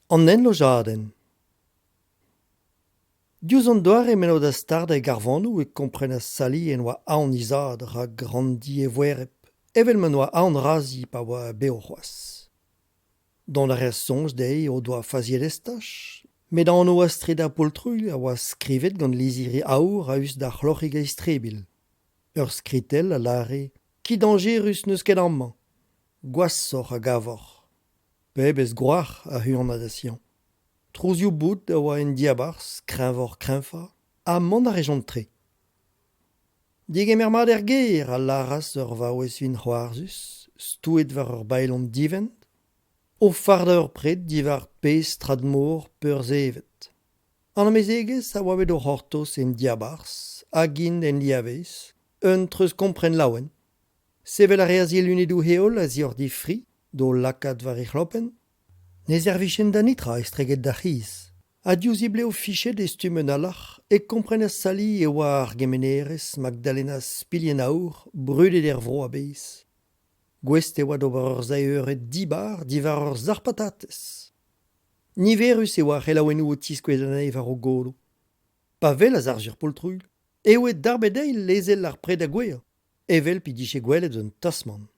An enlojadenn. Diouzh an doare m'en da stardañ e garvanoù e komprenas Sally en oa aon he zad rak ranndi e voereb, evel m'en doa aon razi pa oa bev c'hoazh. Dont a reas soñj dezhi o doa faziet estaj, met anv Astrid ar Poltruilh a oa skrivet gant lizhiri aour a-us d'ar c'hloc'hig a-istribilh. Ur skritell a lâre Ki dañjerus n'eus ket amañ, gwashoc'h a gavoc'h. Pebezh gwrac'h a huanadas eñ. Trouzioù boud a oa en diabarzh, kreñvoc'h-kreñvañ, ha mont a rejont tre. Degemer mat er gêr, a lâras ur vaouez vinc'hoarzhus, stouet war ur baelon divent, o fardañ ur pred diwar pezh strad-mor peurzevet. An amezegez a oa bet o c'hortoz en diabarzh hag int en diavaez, un treuzkompren laouen. Sevel a reas he lunedoù-heol a-zioc'h d'he fri d'o lakaat war he c'hlopenn. Ne servijent da netra estreget d'ar c'hiz. Ha diouzh he blev fichet e stumm un alarc'h e komprenas Sally e oa ar gemenerez Magdalena Spilhenn-Aour brudet er vro a-bezh. Gouest e oa d'ober ur sae-eured dibar diwar ur sac'h patatez. Niverus e oa ar c'helaouennoù o tiskouez anezhi war o golo. Pa welas Arzhur Poltruilh e oe darbet dezhi lezel ar pred da gouezhañ, evel p'he dije gwelet un tasmant.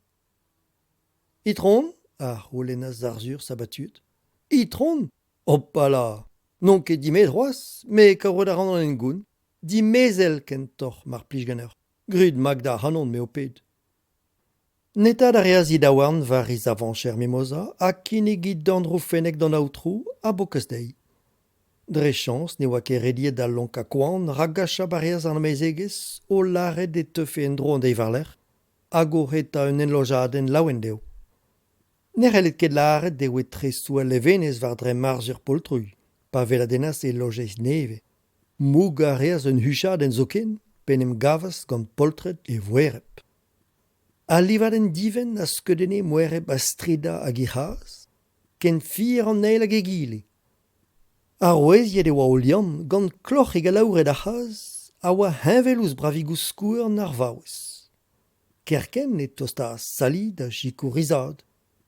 Itron ? a c'houlennas Arzhur sabatuet. Itron ? Hopala ! N'on ket dimezet c'hoazh, met kaout a ran an hengoun. Dimezell kentoc'h, mar plij ganeoc'h. Grit Magda ac'hanon, me ho ped. Netaat a reas he daouarn war he zavañjer mimoza ha kinnig he dorn roufennek d'an aotrou a bokas dezhi. Dre chañs ne oa ket rediet da lonkañ koan rak achap a reas an amezegez o lâret e teufe en-dro an deiz war-lerc'h hag o hetañ un enlojadenn laouen dezho. Ne c'helled ket lâret e oa tresoù al levenez war dremm Arzhur Poltruilh pa weladennas e lojeiz nevez. Mougañ a reas un huchadenn zoken p'en em gavas gant poltred e voereb. Al livadenn divent a skeudenne moereb Astrida hag he c'hazh, ken fier an eil hag egile. Aroueziet e oa o liamm gant kloc'hig alaouret ar c'hazh a oa heñvel ouzh bravigoù-skouarn ar vaouez. Kerkent e tostaas Sally da sikour he zad.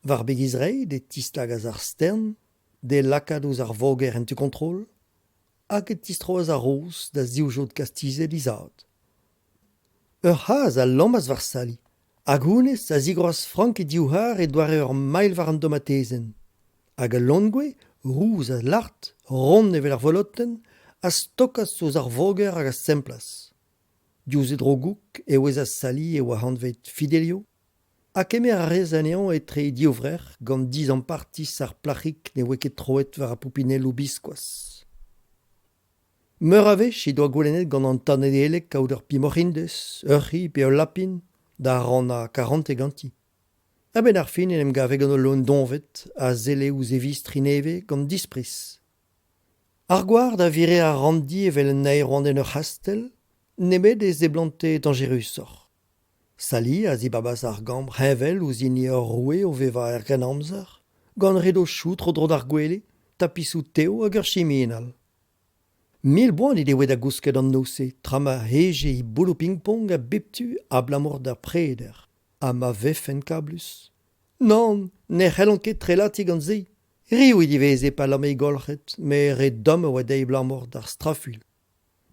War beg he zreid e tistagas ar stern d'he lakaat ouzh ar voger en tu kontrol hag e tistroas ar roz da zivjod kastizet he zad. Ur c'hazh a lammas war Sally hag honnezh a zigroas frank he divc'har e doare ur mailh war an domatezenn. Hag al loen-gouez, rous ha lart, ront evel ar volotenn, a stokas ouzh ar voger hag a semplas. Diouzh e dro-goûg e ouezas Sally e oa anvet Fidelio ha kemer a rez anezhañ etre he divrec'h gant dizampartiz ar plac'hig ne oa ket troet war ar poupinelloù biskoazh. Meur a wech he doa goulennet gant an tad Nedeleg kaout ur pimoc'h-Indez, ur c'hi pe ul lapin da rannañ karantez ganti. A-benn ar fin en em gave gant ul loen doñvaet a selle ouzh e vistri nevez gant dispriz. Ar gward a vire ar ranndi evel un aerouant en ur c'hastell, nemet e seblante dañjerusoc'h. Sally a zibabas ar gambr heñvel ouzh hini ur roue o vevañ er Grennamzer, gant redochoù tro-dro d'ar gwele, tapisoù tev hag ur chiminal. Mil boan he devoe da gousket an noz-se tra ma heje he bouloù ping-pong a bep tu abalamour d'ar preder. Ha ma vefen kablus ? Nann, ne c'hellan ket trelatiñ gant se. Riv he diveze pa lamme he golc'hed, met re domm e oa dezhi abalamour d'ar strafuilh.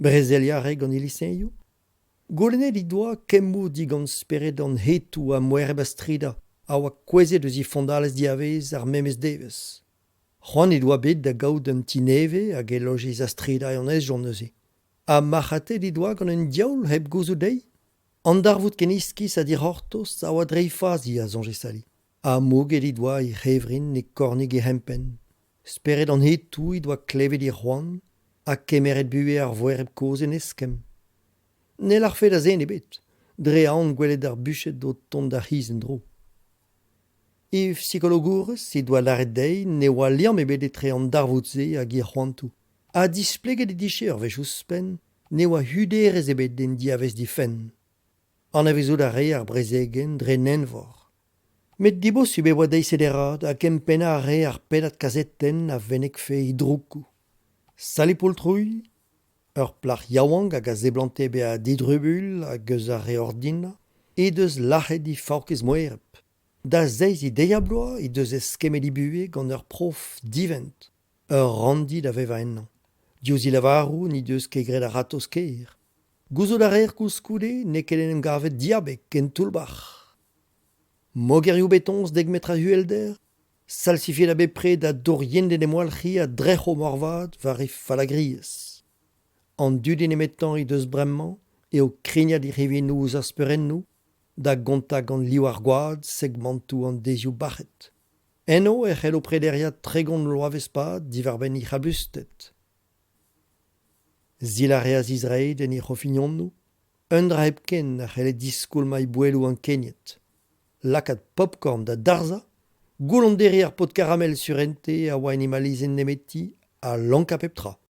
Brezeliañ a rae gant he liseñioù. Goulennet he doa kemmoù digant spered an hetoù ha moereb Astrida a oa kouezhet eus he fondalez diavaez ar memes devezh. C'hoant he doa bet da gaout un ti nevez hag e lojeiz Astrida en ezhomm neuze. Ha marc'hatet he doa gant un diaoul hep gouzout dezhi ? An darvoud ken iskis ha dic'hortoz a oa dre he fazi, a soñje Sally. Ha mouget he doa he c'hevrin e kornig he c'hempenn. Spered an hetoù he doa klevet he c'hoant ha kemeret buhez ar voereb kozh en eskemm. Ne lârfe da zen ebet, dre aon gwelet ar buched o tont d'ar c'hiz en-dro. He fsikologourez he doa lâret dezhi ne oa liamm ebet etre an darvoud-se hag he c'hoantoù, ha displeget he dije ur wech ouzhpenn ne oa huderezh ebet en diavaez d'he fenn. Anavezout a rae ar brezegenn dre 'n eñvor. Met dibosupl e oa dezhi sederaat ha kempennañ a rae ar pennad kazetenn a venegfe he droukoù. Sally Poltrouilh, ur plac'h yaouank hag a seblante bezañ didrubuilh hag eus ar re ordinañ, he deus lac'het he faourkaezh moereb. Da zeiz he deiz-ha-bloaz he deus eskemmet he buhez gant ur prof divent. Ur ranndi da vevañ ennañ. Diouzh he lavaroù n'he deus ket graet a-ratozh-kaer. Gouzout a reer koulskoude n'eo ket en em gavet diabeg en toull-bac'h. Mogerioù betoñs dek metr a uhelder, salsifiet a-bepred ha dour yen d'en em walc'hiñ a drec'ho moarvat war he fallagriezh. An dudi nemetañ he deus bremañ eo krignat he rivinoù ouzh ar speurennoù da gontañ gant liv ar gwad segmantoù an deizioù bac'het. Eno e c'hello prederiañ 30 vloavezh-pad diwar-benn he c'habusted. Silañ a reas he zreid en he c'hofignonoù, un dra hepken a c'helle diskoulmañ he boelloù ankeniet. Lakaat popcorn da darzhañ, goullonderiñ ar pod karamel surente a oa en he malizenn nemeti ha lonkañ pep tra.